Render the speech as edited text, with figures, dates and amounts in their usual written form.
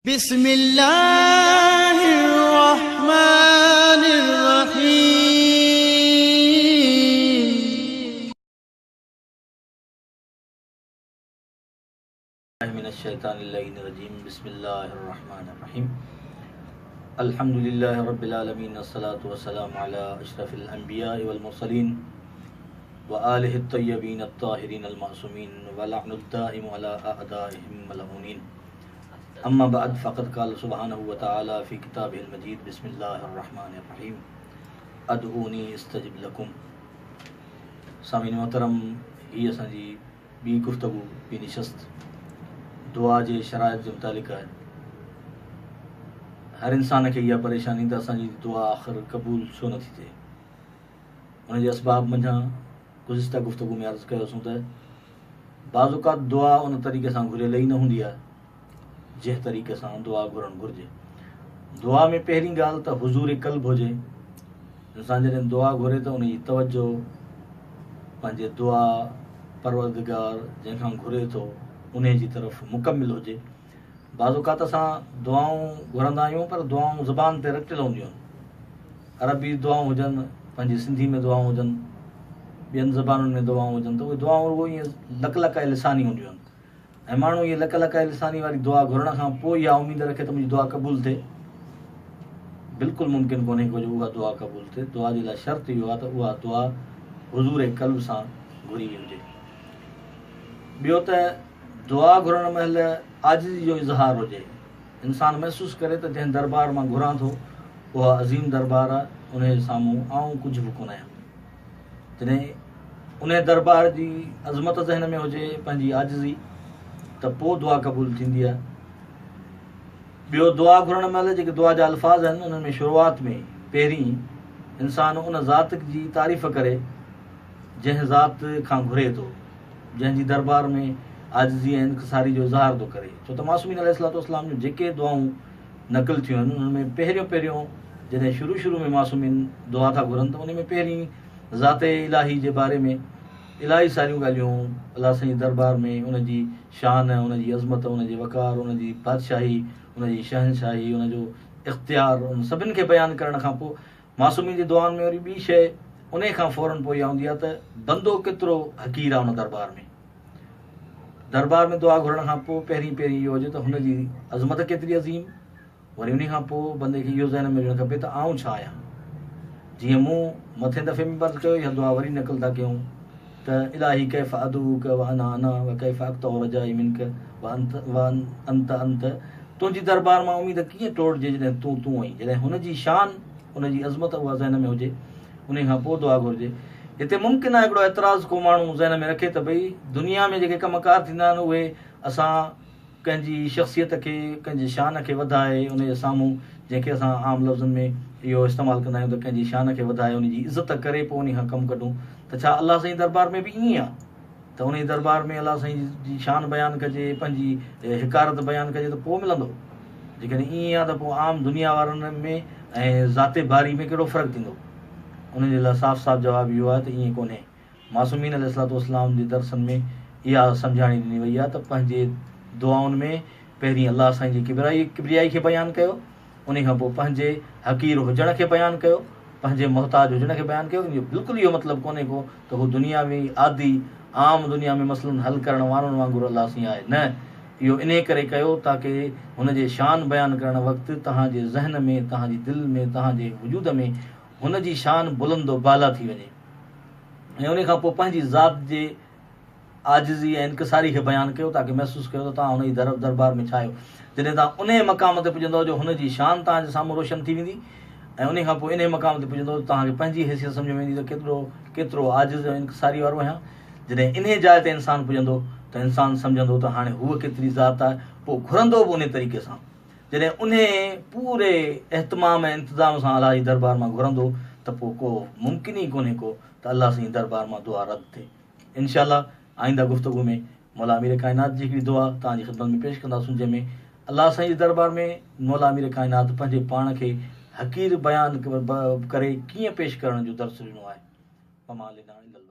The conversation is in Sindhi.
بسم الله الرحمن الرحيم. من الشيطان اللعين الرجيم بسم الله الرحمن الرحيم الحمد لله رب العالمين الصلاة والسلام على أشرف الأنبياء والمرسلين وآله الطيبين الطاهرين المعصومين ولعن الدائم على أعدائهم ملعونين اما بعد فقد قال سبحانه وتعالى في كتابه المجيد بسم الله الرحمن الرحيم ادعوني استجب لكم سامعين محترم هي اسان جي ٻي گفتگو ٻي نشست دعا جي شرائط جي متعلق آهي. هر انسان کي اها پريشاني ته اسان جي دعا آخر قبول ڇو نٿي ٿئي. ان جي اسباب منجهان گذشته گفتگو ۾ عرض ڪيوسون ته بعض اوقات دعا ان طريقي سان گهريل ئي نه هوندي آهي جنهن طريقي سان دعا گهرڻ گهرجي. دعا ۾ پهرين ڳالهه ته حضور قلب هجي. انسان جڏهن دعا گهري ته ان جي توجه پنهنجي دعا پروردگار جنهن کان گهري ٿو انهي جي طرف مڪمل هجي. بعض اوقات اسان دعائون گهرندا آهيون پر دعائون زبان تي رٽيل هونديون آهن. عربي دعائون هجن، پنهنجي سنڌي ۾ دعائون هجن، ٻين زبانن ۾ دعائون هجن ته اهي دعائون رڳو ائين لڪ لڪائي لساني هونديون آهن. ۽ ماڻهو اهي لڪ لڪائي لساني واري دعا گهرڻ کان پوء اها اميد رکي ته منهنجي دعا قبول ٿئي، بلڪل ممڪن ڪونهي ڪو جو اها دعا قبول ٿئي. دعا جي لاء شرط اهو آهي ته اها دعا حضور قلب سان گهري وئي هجي. ٻيو ته دعا گهرڻ مهل عاجزي جو اظهار هجي. انسان محسوس ڪري ته جنهن دربار مان گهران ٿو اها عظيم دربار آهي، انهيء جي سامهون آئون ڪجهه به ڪونه آهيان. جڏهن انهيء دربار جي عظمت ذهن ۾ هجي، پنهنجي عاجزي، ته پوء دعا قبول ٿيندي آهي. ٻيو دعا گهرڻ مهل جيڪي دعا جا الفاظ آهن، انهن ۾ شروعات ۾ پهرين انسان ان ذات جي تعريف ڪري، جنهن ذات کان گهري ٿو، جنهن جي دربار ۾ عاجزي ۽ انڪساري جو اظهار ٿو ڪري. ڇو ته معصومين عليه الصلوة والسلام جون جيڪي دعائون نقل ٿيون آهن، انهن ۾ پهريون پهريون جڏهن شروع شروع ۾ معصومين دعا ٿا گهرن ته انهي ۾ پهرين ذات الاهي جي باري ۾ الاهي ساريون ڳالهيون، الله سائين جي دربار ۾ ان جي شان، ان جي عظمت، ان جي وقار، ان جي بادشاهي، ان جي شهنشاهي، ان جو اختيار، ان سڀن کي بيان ڪرڻ کان پوء معصومين جي دعائن ۾ وري ٻي شيء انهي کان فوراً پوء اها هوندي آهي ته بندو ڪيترو حقير آهي ان دربار ۾. دربار ۾ دعا گهرڻ کان پوء پهرين پهرين اهو هجي ته هن جي عظمت ڪيتري عظيم، وري انهي کان پوء بندي کي اهو ذهن ۾ هجڻ کپي ته آئون ڇا آهيان. جيئن مون مٿين دفعي ۾ به عرض ڪيو، اها دعا وري نقل ٿا ڪيون ته الٰهي ڪيف ادعوک وانا انا وڪيف اقطع رجائي منک وانت انت تنهنجي دربار مان اميد ڪيئن ٽوڙجي جڏهن تون تون آهين. جڏهن هن جي شان، ان جي عظمت اها ذهن ۾ هجي، انهي کان پوء دعا گهرجي. هتي ممڪن آهي هڪڙو اعتراض ڪو ماڻهو ذهن ۾ رکي ته ڀئي دنيا ۾ جيڪي ڪم ڪار ٿيندا آهن اهي اسان ڪنهن جي شخصيت کي، ڪنهن جي شان کي وڌائي ان جي سامهون جنهن کي اسان عام لفظن ۾ اهو استعمال ڪندا آهيون ته ڪنهن جي شان کي وڌائي ان جي عزت ڪري پوء انهي کان ڪم ڪڍون ته ڇا الله سائين دربار ۾ به ائين آهي ته انهي دربار ۾ الله سائين جي شان بيان ڪجي پنهنجي حقارت بيان ڪجي ته پوء ملندو؟ جيڪڏهن ائين آهي ته پوء عام دنيا وارن ۾ ۽ ذات باري ۾ ڪهڙو فرق ٿيندو؟ انهن جي لاء صاف صاف جواب اهو آهي ته ائين ڪونهي. معصومين عليه الصلوة والسلام جي درسن ۾ اها سمجهاڻي ڏني وئي آهي ته پنهنجي دعائن ۾ پهرين الله سائين جي ڪبريائي کي بيان ڪيو، انهي کان پوء پنهنجي حقير هجڻ کي بيان ڪيو، پنهنجي محتاج هجڻ کي بيان ڪيو، ان جو بلڪل اهو مطلب ڪونهي ڪو ته هو دنياوي عادي عام دنيا ۾ مسئلن حل ڪرڻ وارن وانگر الله سائين آهي، نه اهو انهي ڪري ڪيو تاڪه هن جي شان بيان ڪرڻ وقت توهان جي ذهن ۾ توهان جي دل ۾ توهان جي وجود ۾ هن جي شان بلند و بالا ٿي وڃي. ۽ انهي کان پوء پنهنجي ذات جي عاجزي ۽ انڪساري کي بيان ڪيو تاڪه محسوس ڪيو ته توهان هن جي در دربار ۾ ڇا آهيو. جڏهن توهان انهي مقام تي پڄندؤ جو هن جي شان توهان جي سامهون روشن ٿي ويندي ۽ انهي کان پوء انهي مقام تي پڄندؤ ته توهان کي پنهنجي حيثيت سمجهه ۾ ايندي ته ڪيترو ڪيترو عاجز ۽ انڪساري وارو آهيان. جڏهن انهي جاء تي انسان پڄندو ته انسان سمجهندو ته هاڻي هوء ڪيتري ذات آهي پوء گهرندو به انهي طريقي سان. جڏهن انهي پوري اهتمام ۽ انتظام سان الله جي دربار مان گهرندو ته پوء ڪو ممڪن ئي ڪونهي ڪو ته الله سائين جي دربار مان دعا رد ٿئي. انشاء الله آئنده گفتگو ۾ مولا امير ڪائنات جي هڪڙي دعا توهان جي خدمت ۾ پيش ڪنداسون جنهن ۾ الله سائين جي دربار ۾ مولا امير ڪائنات پنهنجي پاڻ کي حقير بيان ڪري ڪيئن پيش ڪرڻ جو درس ڏنو آهي. وما علينا الا البلاغ.